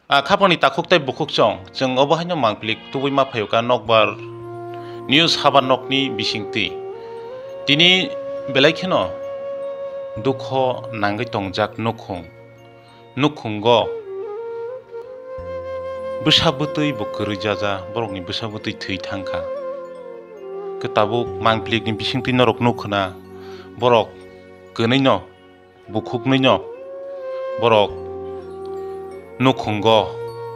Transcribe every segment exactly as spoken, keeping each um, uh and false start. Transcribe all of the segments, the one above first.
A khapangni takhuk tei bukhuk chong, chwng obo haino mangpili tubui ma phaio ka nokbar news habar nokni bisingtwi. Tini belai kheno dukho nangwi tongjak nukhung. Nukhungo bwsa bwtwi bo kwrwi jaja, borokni bwsa bwtwi thwi thangkha. Khe tabuk mangpilikni bisingtwi norok nukhuna, borok kwnwino bukhuknwino borok nukhungo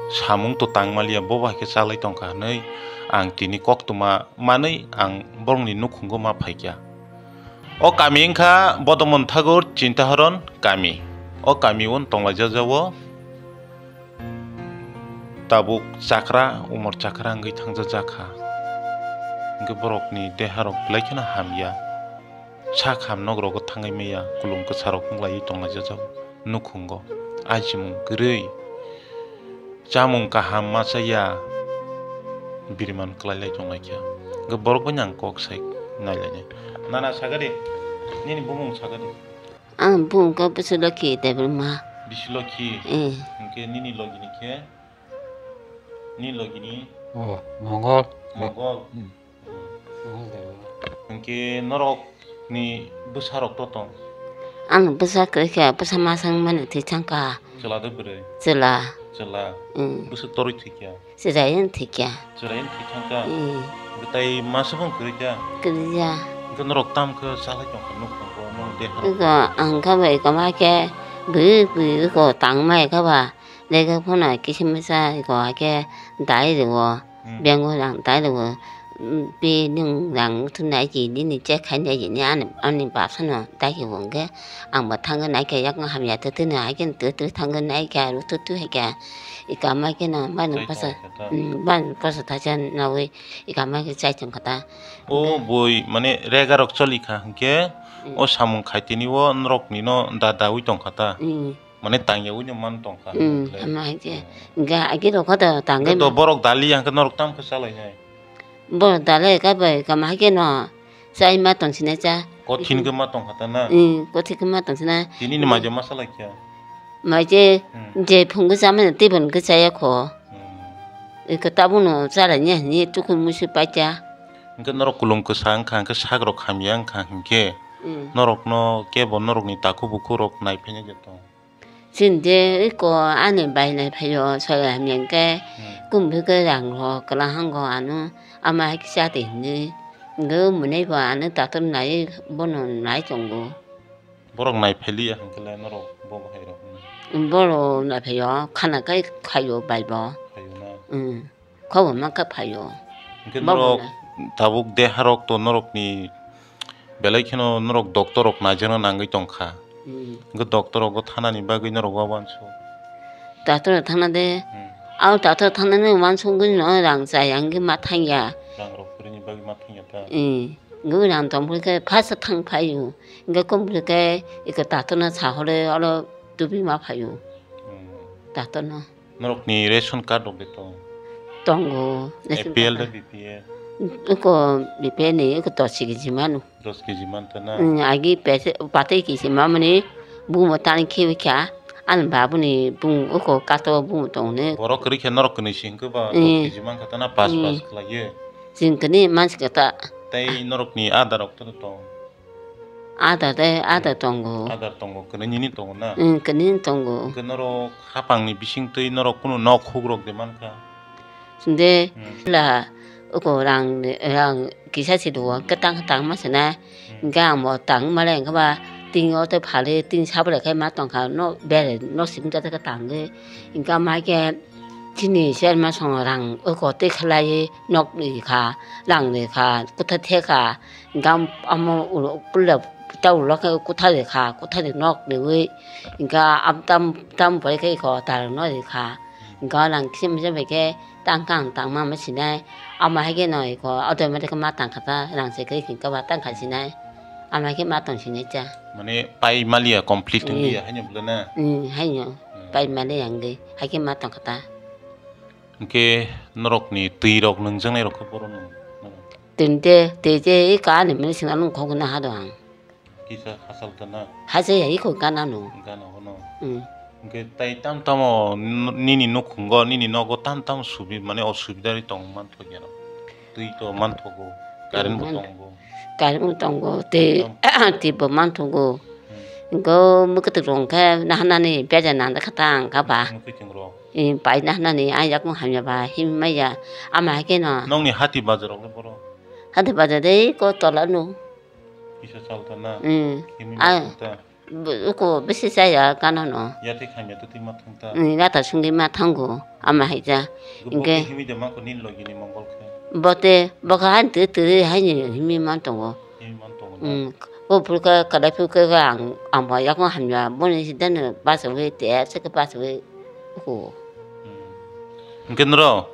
samung to tangmaliya, bo bai khe chalai tongkha hwnwi ang tini koktwma manwi ang borokni nukhungo ma phaikha. O kami wngkha Bodomon Thakur Chintaharon kami. O kami o tonglaijak jao tabuk chakra, umor chakra wngwi thangjak jakha. Hwnkhe borokni deharok belai kheno hamya. Sak ham nok rogo thangwi maya, kulum kwsa rok wng laiwi tonglaijak jao nukhungo. Aichimung kwrwi. Chamung kaham ma chaya, biriman kwlai lai tong lai kha. Hwnkhe borok bai nang kok sai nai lai nai. Nana sagadi, nini bumung sagadi. Ang bumung khe Bwswlokhi Debbarma. Bwswlokhi? Eh. Hwnkhe nini logi ni khe? Nini logi ni? Oh, Mongol. Mongol. Hmm. Hwnkhe norok ni bwsa rok to tong? Ang bwsa kwrwi kha, bwsa masang mani thwi thang kha. Chwla de bwrwi? Chwla. Chwla. Hmm. Bwswk torwi thwi kha? Chwrai wng thwi kha. Chwrai wng thwi thang kha? Hmm. Bwtai masa bo kwrwi kha? Kwrwi ya. Hwnkhe norok tam khe chalai tong kha nukhung o, nong de harok? Ego ang kha bai kama khe bwrwi bwrwi ko tang mai kha ba. Lega phano kisa misa ko hakhe dai rwo, hmm, bengo rang dai rwo, mm, pi nwng rang thun nai ki nini check khai nai ki ni ani, ani bap sano dai ki bo hwnkhe ang bo thangwi nai kha yakung hamya twtwi no hakhe twtwi thangwi nai kha aro twtwi hai kha eka mai kheno bai nwng chai pasa, tong kha ta. Mm, bai nwng pasa thaisa nawi eka mai khe chai tong kha ta. O boi mane rega rok choli kha hwnkhe, mm, o samung khai tini o norok ni no da dawi tong kha ta. Mm. Mane tangya ui no man tong kha. Hmm, hwnle. Hama hai je. Hmm. Ga agi rokho da tangwi. Hwnkhe to ma- borok dali ya hwnkhe norok tam khe chalai nai. Borok dali ka bai kama hai khe no chai ma tong sinai cha. Kothin khe ma tong kha ta na? Hmm, kothin khe ma tong sinai. Tini ni mai je ma chalai kha. Mai je, hmm, je phung khe chamani tei bo hwnkhe chaya kho. Hmm. Eko tabuk no chalai ni hwnwi tukun muisu pai cha. Hwnkhe norok kulum kwsa wngkha hwnkhe sak rok hamya wngkha hwnkhe, hmm, norok no kebo norok ni takhuk bukhuk rok nai phai nai je tong. Chini de eko ani bai nai phaio, soya hamya hwnkhe, hmm, kumui khe rang rok kwlahang go ano, ama hai khe cha twi hwnwi. Hwnkhe umui nai bo ano tator nai bono nai tongo. Borok nai phailiya hwnkhe le norok bo bahai rok hwnwi. Borok nai phaio, khana kai khaio bai bo. Phaio na? Hmm. Khobor ma khe phaio. Hwnkhe norok tabuk deha rok to norok ni belai kheno norok doctor rok naijakna nangwi tongkha. Hmm. Hwnkhe doctor rogo thanani bagwi norok wa wansuk. Doctor rok thangna de. Hmm. Abo doctor thangnani wansuk gwi no rang chaya wngwi ma thangya. Rang rok kwrwini bagwi ma thangya ta. Hmm. Hwnkhe rang tong phuru khe first thang phaio. Hwnkhe kum phuru khe eko doctor no sahorwi oro tubui ma phaio. Hmm. Doctor no. Norokni ration card rok de tong? Tongo, ration card. A P L de B P L? Eko B P L ni eko dos kg mano. Dos kg man ta na? Mm, agi pese, patwi kisi mamani bumo tani khibi kha. Ani babuni bung eko kato bumo tong ne. Borok kwrwi khe norok kwnwi si hwnkhe ba, mm, dos kg man kha ta na, pas, mm, pas khlaiwi. Chwng kwnwi mansi kha ta. Tei norokni ada rok to tong? Ada de, ada tongo. Ada tongo, kwnwi nini tongo na? Mm, kwnwi tongo. Hwnkhe norok hapangni bisingtwi norok kunu nok hukrok de mankha? Chwng de, hmm, la, uko rang, rang kisa si do, hwnkhe tang, tang ma sina, hmm, hwnkhe ang bo tang ma le, hwnkhe ba tin o tei phali, tin sabole khai ma tongkha, no bere, no simi jata khe tangwi, hwnkhe ama khe chini chairman songo rang uko tei khlaiwi nok rikha, rang rikha, kutha thekha, Gam amo ulo puila ta ulo khe kuthari kha, kuthari nok riwi, hwnkhe am tam, tam pore khe eko tarno rikha. Hwnkhe nang kisim kisim bai khe tang kha ang tangma ma sinai. Ama hai khe no eko automatic ma tang kha ta, rang se khe hwnkhe ba tang kha sinai. Ama hai khe ma tong sinai cha. Mane pai maliya complete, hmm, wngya haino bwle na? Hmm, haino. Hmm. Pai maliya wngwi, hai khe ma tong kha ta. Hwnkhe norokni twi rok nwngjaknai rok khe bohrok nung? Tini de, tei je, i ka ani mani sina nung khogwi naha do ang. Kisa khasal ta na? Hajaya i kho gana nung. Gana hono. Mm. Hwnkhe tai tam tamo n-, nini nukhungo, nini nogo tam tamo subi-, mane osubida ri tong manthokyano. Twi to manthogo, current bo tongo. Current bo tongo, tei, tei bo manthogo. Hmm. Hwnkhe mwkhwtwng rok hwnkhe nahanani beja nang kha ta ang kha ba. Mwkhwtwng rok. Eh, pai nahanani ang yakung hamya ba himwi maya. Ama hai kheno. Nokni hati bazar rok le boro? Hati bazar dei ko tola no. Kisa chal ta na? Hmm. Himwi maya ta? Uko bisi chaya gana no. Yathai khamya twtwi ma thang ta? Hmm, yata sungwi ma thango, ama hai ja. Hwnkhe himwi de ma ko nini logi ni mongol khe? Bote, bokha han twi twi hai ni himwi man tongo. Himwi man tongo na? Hmm, o phulka, kadai phulka ang, ang bo yakung hamya, boni si dano bachawi te, seke bachawi uko. Hmm. Hwnkhe noro,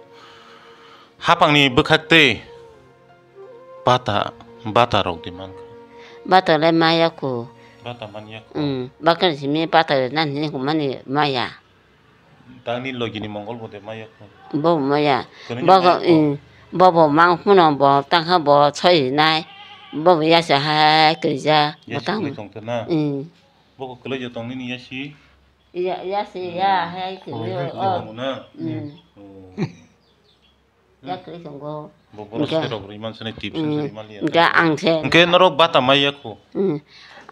hapang ni bwkhak twi, Bata, bata rok di mankha. Bata le maya ko. Bata manya ko. Hmm, bakar simi bata nan hini ko mani maya. Tangni logi ni mongol bo de maya ko. Bo maya. Kwnwi Bogo, maya ko. Hmm, bobo mang phano bo tangkha bo choi nai. Bobo yasa hai kwrwija. Yasi botang. Kwlwi tong tana. Hmm. Bogo kwlwi jo tong nini yasi. Ya, yasi ya hai kwrwija. Oh, oh. Kwlwi tong na. Hmm. Oh. Yaktwi tongo. Bo borok hwnkhe, serok rwi man sini tip sini mm, rwi man liya. Hwnkhe ang se. Hwnkhe norok bata mai ya kho. Mm.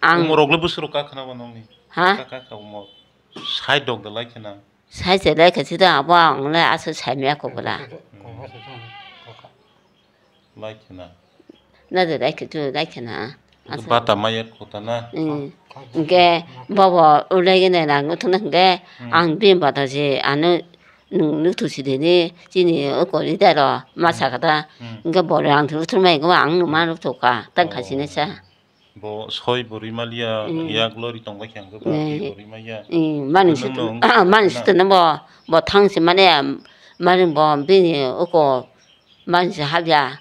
Ang umorok le bwswrok ka khna ba nokni. Ha? Ka, ka, ka umor. Sai dok da lai khna. Sai se lai kha sida abo ang le asa sai maya kho bwla. Mm. Lai khna. Na de lai kha tu lai khna. Asa. Bata maya kho ta na. Mm. Hwnkhe bobo ulai gene rang thung hwnkhe, mm, ang bini bata se ano nwng nukthuk si dini chini o kori da ro ma sa kha ta. Mm. Hwnkhe bo rang thung thung mai khe ang nwng ma nukthuk kha tang kha sini sa. Bo soi bo rwi ma liya, mm, yak lori tong bai khe ang khe ba, mm, bo rwi ma ya. Mm, mani nwng sutu, nwng mani sutu na bo, bo thang si mane, mani bo bini o ko Mansi habya,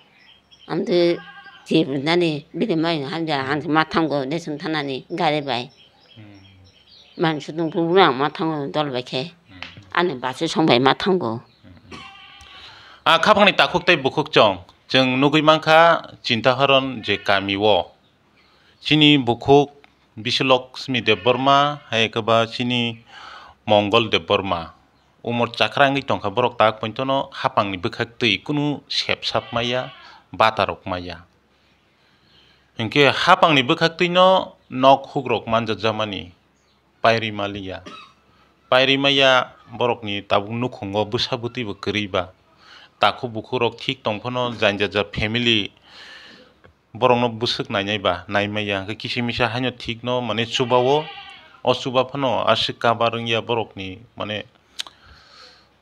amtwi chip nani bini mai habya, ang ma thango, deswng thanani gari bai. Hmm. Mansi dungkhu bwrang ma thango dol bai khe. Hmm. Ani bachwi song bai ma thango. Hmm. A khapangni takhuk tei bukhuk chwng, chwng nugwi mankha Chintaharon je kami o. Chini bukhuk Biswalakshmi Debbarma, hai khe ba chini Mongol Debbarma. Umor chakra wngwi tongkha borok tak pointono hapangni bwkhak twi kunu sep sap maya, bata rok maya. Hinkhe hapangni bwkhak twino nok hukrok manjak jamani, pairwi maliya. Pairwi maya borokni tabuk nukhungo bwsa bwtwi bo kwrwi ba. Takhuk bukhuk rok thik tong phano janja ja family borokno bwswk nainai ba, naimaya, hwnkhe kisa misa haino thikno, mane, chuba-o, o chuba phano aswk kabar wngya borokni, mane,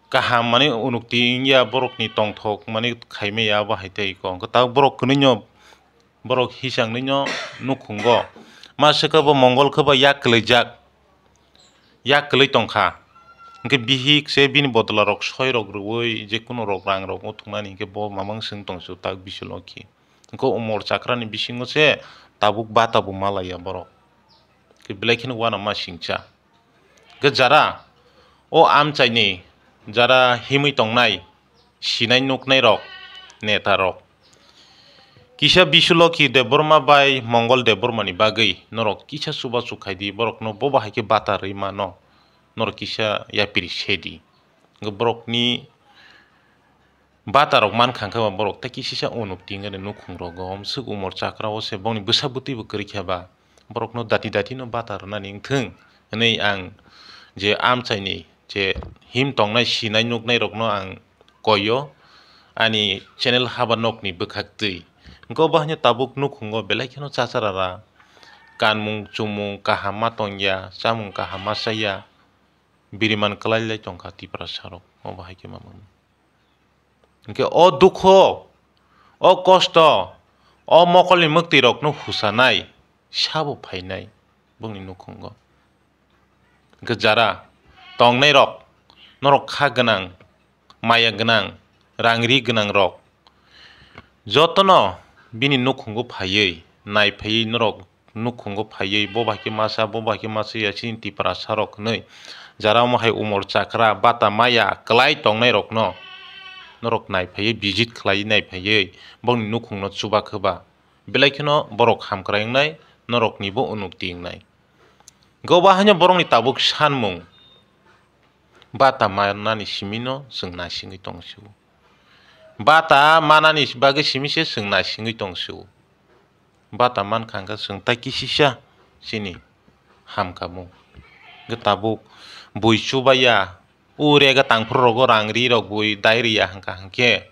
kaham, mane, unukti wngya borokni tongthok, mane, khaimaya abo hai tei kok. Hwnkhe tabuk borok kwnwino, borok hisangwino nukhungo, ma swkabo mongol khe ba yak kwlaijak. Yak kwlwi tongkha. Hwnkhe bihik se bini bodola rok soi rok rwui je kunu rok rang rok muthungmani hwnkhe bo mamang swng tongsu tak bisingo khe. Hwnkhe umor chakrani bisingo se tabuk bata bo malaiya borok. Hwnkhe belai kheno uanama singcha. Hwnkhe jara o amchaini jara himwi tongnai sinai nuknai rok, neta rok. Kisa Biswaloki Debbarma bai Mongol Debbarma ni bagwi norok kisa chubachu khai di, borokno bo bahai khe bata rwi mano, norok kisa yapiri se di. Borokni bata rok mankha khe ba borok tei kisisa unukti wngkha nukhung rogo, swk umor chakra o se bongni bwsa bwtwi bo kwrwi kha ba. Borokno dati dati no bata rwnani wngthung hwnwi ang je amchaini je him tongnai sinai nuknai rokno ang koio ani channel haba nokni bwkhak twi. Hwnkhe obo haino tabuk nukhungo belai kheno chacharara kanmung chumung kaham ma tongya, chamung kaham ma chaya, biriman kwlai lai tongkha Tiprasa rok obo hai khe mamang. Hwnkhe o dukho, o kosto, o mokolni mwktwi rokno husanai sabo phainai bongni nukhungo. Hwnkhe jara tongnai rok, norok kha gwnang, maya gwnang, rang ri gwnang rok jotono bini nukhungo phaiwi, nai phaiwi norok nukhungo phaiwi, bo bai khe masa, bo bai khe masa ya chini Tiprasa rok hwnwi, jara omo hai umor chakra, bata maya kwlai tongnai rokno norok nai phaiwi, visit khlaiwi nai phaiwi, bongni nukhungno chuba khe ba, belai kheno borok hamkrai wngnai, norokni bo unukti wngnai. Hwnkhe obo haino borokni tabuk sanmung, Bata manani simino chwng naisingwi tong sio. Bata manani bagwi simi se chwng naisingwi tong sio. Bata mankha hwnkhe chwng tai kisisa chini hamkamung. Hwnkhe tabuk bui chubaiya, o rega tangphru rogo rang ri rok bui dai riya hwnkha hwnkhe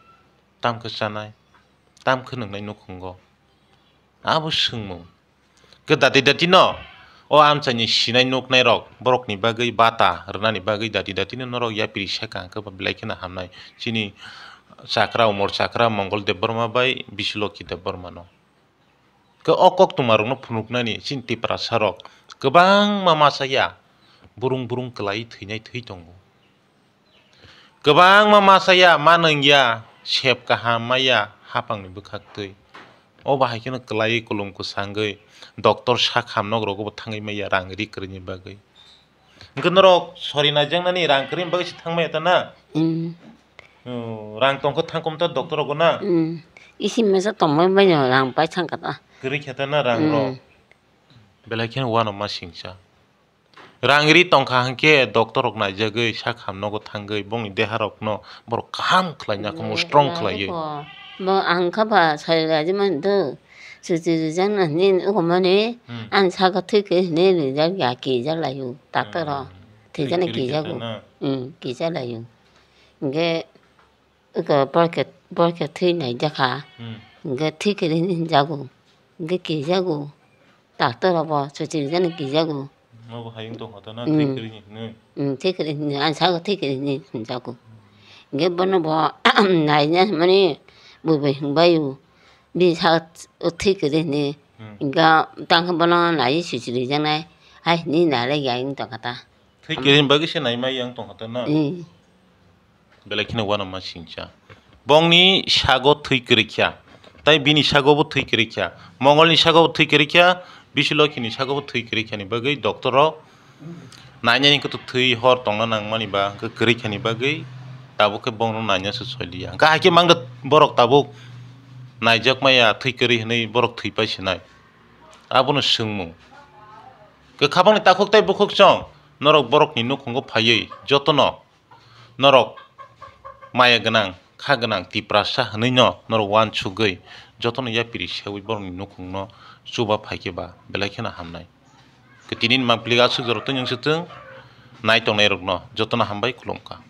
tamkhe chanai, tamkhe nwngnai nukhungo. Abo swngmung. Khe dati dati no o amchaini sinai nuknai rok borokni bagwi bata rwnani bagwi dati dati no norok yapri saka hwnkhe ba belai kheno hamnai. Chini chakra, Umor chakra, Mongol Debbarma bai Bishulokhi Debbarma no. Khe o koktwma rokno phunuknani chini Tiprasa rok kwbangma masa ya, burung burung kwlai thwinai thwi tongo. Kwbangma masa ya, ma nung ya, sep kaham ma ya, hapang ni bwkhak twi. O bahai kheno kwlai kulum kwsangwi doctor sak ham nok rogo bo thangwi ma ya, rang ri kwrwini bagwi. Hwnkhe norok sori naijaknani rang kwrwini bagwi se thangmaya ta na? Mm. Oh, rang tongkha thangkhom ta doctor rogo na? Mm. Isi mesa tongmani bai no rang pai thangkha ta. Kwrwi khe ta na rang rok? Mm. Belai kheno uanama singcha. Rang ri tongkha hwnkhe doctor rok naijagwi sak ham nogo thangwi bongni deha rokno borok kaham khlaina kamo strong khlaiwi. Bo ang kha ba sai raji man do. Chuti rijak na hwnwi nugo mani. Hmm. Ang saka thwi khe hwnwi rijak ya kijak laio doctor rok. Hmm. Thwijak na kijago. Hmm, kijak laio. Hwnkhe eko porke, porke thwi nai jakha. Hmm. Hwnkhe thwi kwrwi hwnjago. Hwnkhe kijago. Doctor rok bo chuti rijak na kijago. Nobo hai wng tongkha ta na, hmm, thwi kwrwi hwnwi? Hmm, thwi kwrwi hwnwi. Ang saka thwi kwrwi hwnwi hwnjago. Hwnkhe bono bo naina hwnmani bui bai hwnbaio. Bini saka thwi kwrwi hwnwi. Hmm. Hwnkhe tangkhe bono naiwi chuti rijaknai. Hai hwnwi nai lai ya wng tongkha ta. Thwi kwrwini bagwi se naima yang tongkha ta na? Mm. Belai kheno uanama singcha. Bongni sago thwi kwrwi kha. Tai bini sago bo thwi kwrwi kha. Mongolni sago bo thwi kwrwi kha. Bishulokini sago bo thwi kwrwi khani bagwi doctor rok nainani khe to thwi hor tongna nangmani ba hwnkhe kwrwi khani bagwi tabuk khe bongno naina se soi liya. Hwnkhe hai khe mangda borok tabuk naijak maya thwi kwrwi hwnwi borok thwi pai sinai. Abono swngmung. Kwkhabangni takhuk tei bukhuk chwng norok borokni nukhungo phaiwi jotono norok maya gwnang, kha gwnang Tiprasa hwnwi no norok uansugwi jotono yapri seui borokni nukhungno chuba phaikhe ba belai kheno hamnai. Kwtini mangpili aswk jorok twi nungswtwng nai tongnai rokno jotono hambai khulumkha.